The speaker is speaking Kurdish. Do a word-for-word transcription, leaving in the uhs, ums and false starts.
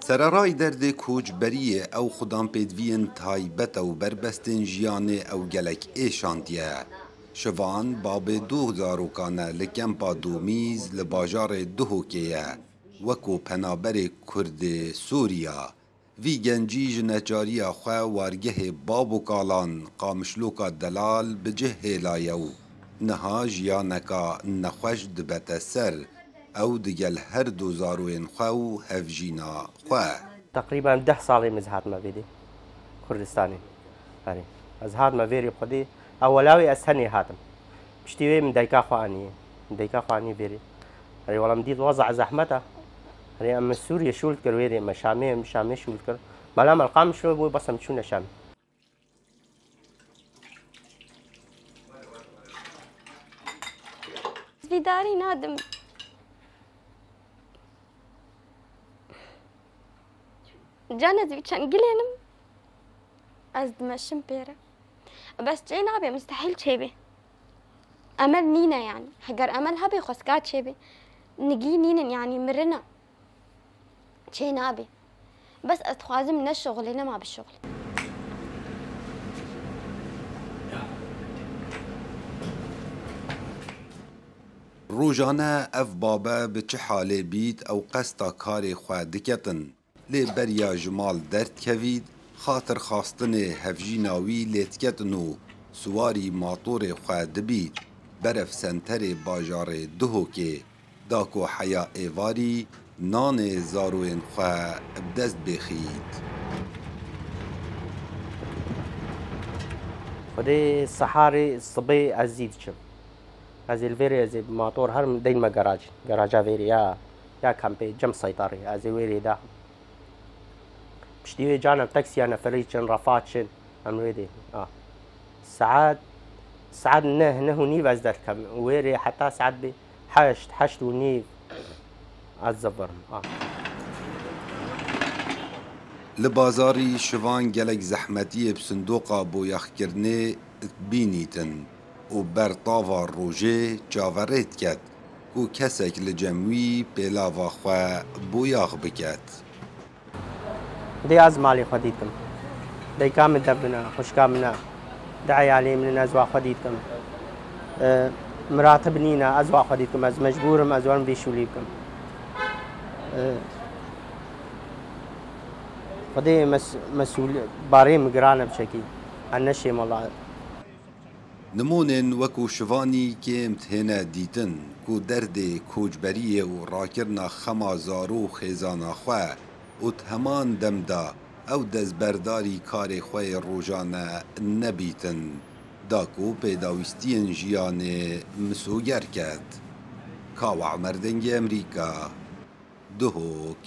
Sererayî derdê koçberiyê ew xudan pêdiviyên taybet ew berbestên jiyanê ew gelek êşandiye. Şivan babê du zarokan e li kempa Domîz li bajarê Duhokê ye. Weko penaberê Kurdê Sûriya, vî gencî ji neçariya xwe wargehê bab û kalan Qamişloka delal bi cih hêlaye û niha jiyaneka nexweş dibete ser. Ew digel her du zaroyên xwe û hevjîna xwe. Teqrîben deh salê min ez hatime vêdê Kurdistanê. Erê, ez hatime vêrê xwedê. Ewela wê ez tenê hatim. Piştî wê min dayika xwe aniye. Min dayika xwe aniye vêrê. Erê, wela min dît weza zehmet e. Erê, em min Sûriyê şûl kir, wêrê me Şamê, em Şamê şûl kir. Bela me li Qamişlo bû, bes em çûne Şamê. Vîdarî nadim. Can ez vî çend gilênim. Ez dimeşim pêre. Bes çê nabe, mustehîl çêbe. Emel nîne yani. Heger emel hebe xwestka çêbe. Nigî nînin yani, mirina. Çê nabe. Bes ez dixwazim ne şixulê, ne ma bişixulê. Rojane ev babe bi çi halê bît ew qesta karê xwe diketin. Lê beriya ji mal derdkevît, xatirxastinê hevjîna wî lê diketin û siwarî matorê xwe dibît, berev senterê bajarê Duhokê, da ku heya êvarî nanê zaroyên xwe bi dest bêxît. Xwedê seharê sibê ez zî diçim. Ez ê li vêrê ez ê bi mator herim deyme garaj. Garaja vêrê ya, ya kampê cem seytarê. Ez ê wêrê de. Piştî wê canem taksiya neferî çin, refa çin. Em wê dê. A. Saet, saet neh, neh û nîv ez derkem. Wê rê heta saet bê heşt, heşt û nîv ez zivirim. A. Li bazarî şivan gelek zehmetiyê bi sindoqa boyaxkirinê dibînîtin û ber tava rojê çaverê diket ku kesek li cem wî pêlava xwe boyax biket. Dê ez malê xwe dî dikim. Dayika min dev min e, xwişka min e. Du eyalê min in, ez wa xwe dî dikim. E, miratib nîne, ez wa xwe dî dikim. Ez mecbûr im, ez werim vî şûlî bikim. E, Xwedê mes-, mesûl, barê min giran e bi çekî. Ez neşêm wela. Nimûnên wekû Şivanî kêm têne dîtin ku derdê koçberiyê û rakirina xema zaro û xêzana xwe û di heman dem de ew destberdarî karê xwe yê rojane nebîtin, da ku pêdawîstiyên jiyanê misoger ket. Kawa Omer, Dengê Emerîka, Duhok.